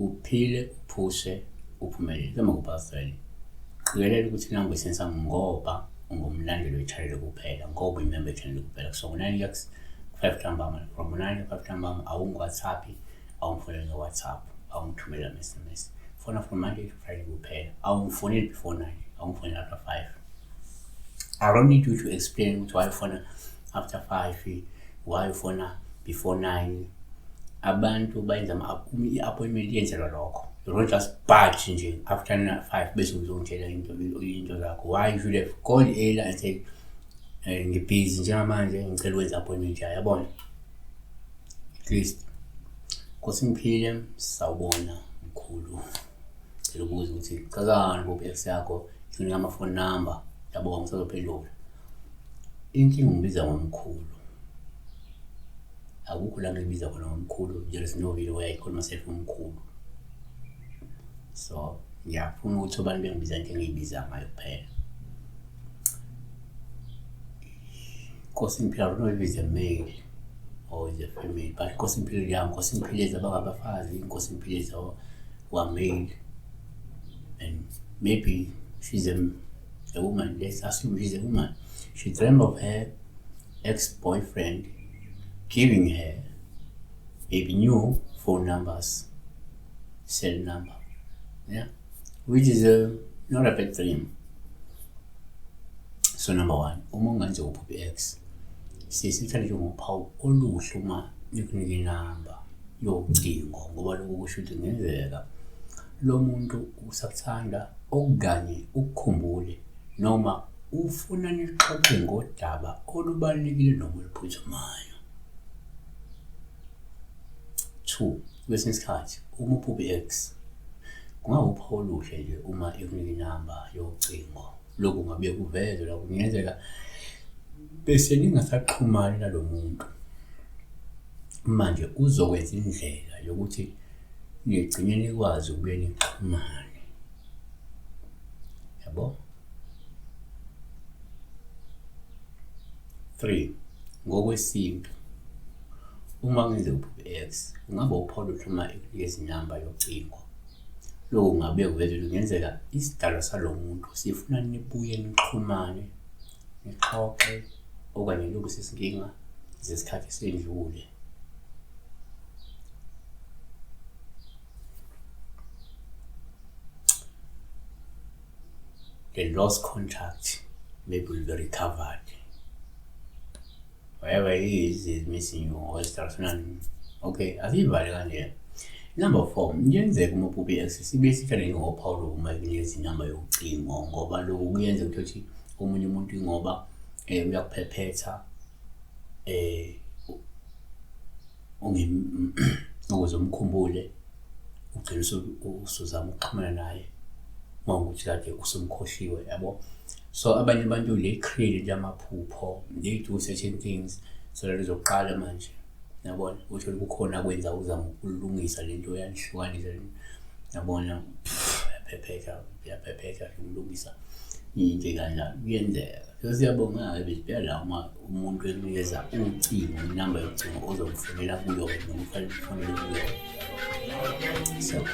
Uphile, uphuse, uphumelele. Noma kubhasele. Qikelela ukuthi nangu isensa ngoba ungumlandeli we-channel kuphela, ngoba uyimember ye-channel kuphela. So ngo-9 kuya ku-5 ntambama, from 9 to 5 ntambama awungi-WhatsApp, awungifoneli nge-WhatsApp, awungithumeli ama-SMS. Fona from Monday to Friday kuphela. Awungifoneli before 9, awungifoneli after 5. I don't need you to explain ukuthi why ufona after 5, why ufona before 9. Abantu bayenza i-appointment yenzelwa lokho. You don't just budge nje after 5 bese uzongitshela into zakho. Why you should have called earlier and said ngibhizi njengamanje ngicela ukwenza appointment yayo, yabona? At least Nkosi ngiphile, sawubona mkhulu. Ngicela ukubuza ukuthi chazani kuphi ex yakho, ngikunika ama-phone number, yabo ngisazophendula. Inkinga ungibiza ngomkhulu. Akukho la ngibiza khona ngomkhulu, there is no video where I call myself umkhulu. So ngiyafuna ukuthi abantu bengibiza into engiyibiza ngayo kuphela. Nkosi ngiphila, I don't know if it's a male or is a female, but Nkosi ngiphile ya, Nkosi ngiphile abangabafazi, Nkosi ngiphile who are male, and maybe she's a woman. Let's assume she's a woman. She dreamed of her ex-boyfriend giving her maybe new phone numbers, cell number, yeah, which is not a bad dream. So number one, uma ungenza uphuphe ex, siye sikuthande njengophawu oluhle uma nikunika inamba yocingo, ngoba lokho kusho ukuthi kungenzeka lo muntu usakuthanda okanye ukukhumbule noma ufuna nixoxe ngodaba olubalulekile noma oluphuthumayo. 2, kwesinye isikhathi uma uphupha i-ex kungawuphawu oluhle nje uma ekunika inamba yocingo. Lokhu kungabuye kuveze la kungenzeka bese ningasaxhumani nalo muntu. Manje uzokwenza indlela yokuthi nigcine nikwazi ukubuye nixhumane. Yabo? 3, ngokwesintu uma kungenzeka uphuphe i-ex kungaba uphawu oluhle uma ekunikeza inamba yocingo. Lokhu kungabuye kuveze ukuthi kungenzeka isidalwa salo muntu sifuna nibuye nixhumane, nixoxe okanye nilungise izinkinga zesikhathi esedlule. The lost contact maybe will be recovered. Wherever he is, he's missing you. Okay, asiyivale kanje. Number 4, kuyenzeka uma uphupha i-ex sibe sithanda njengophawu lokuma ikunikeza inamba yocingo, ngoba lokhu kuyenzeka ukuthi omunye umuntu ngoba uyakuphephetha ukuze umkhumbule ugcine usuzama ukuxhumana naye uma ukuthi kade usumkhohliwe, yabo. So abanye abantu they create amaphupho, they do certain things so that uzoqala manje, yabona, uthole kukhona kwenza uzama ukulungisa lento yanihlukanisa, yabona, uyaphephetha uyaphephetha ukulungisa into kanjalo, kuyenzeka. So siyabonga-ke besibheka la uma umuntu ekunikeza ucingo, inamba yocingo ozomfonela kuyo noma ufanele ufonele kuyo. So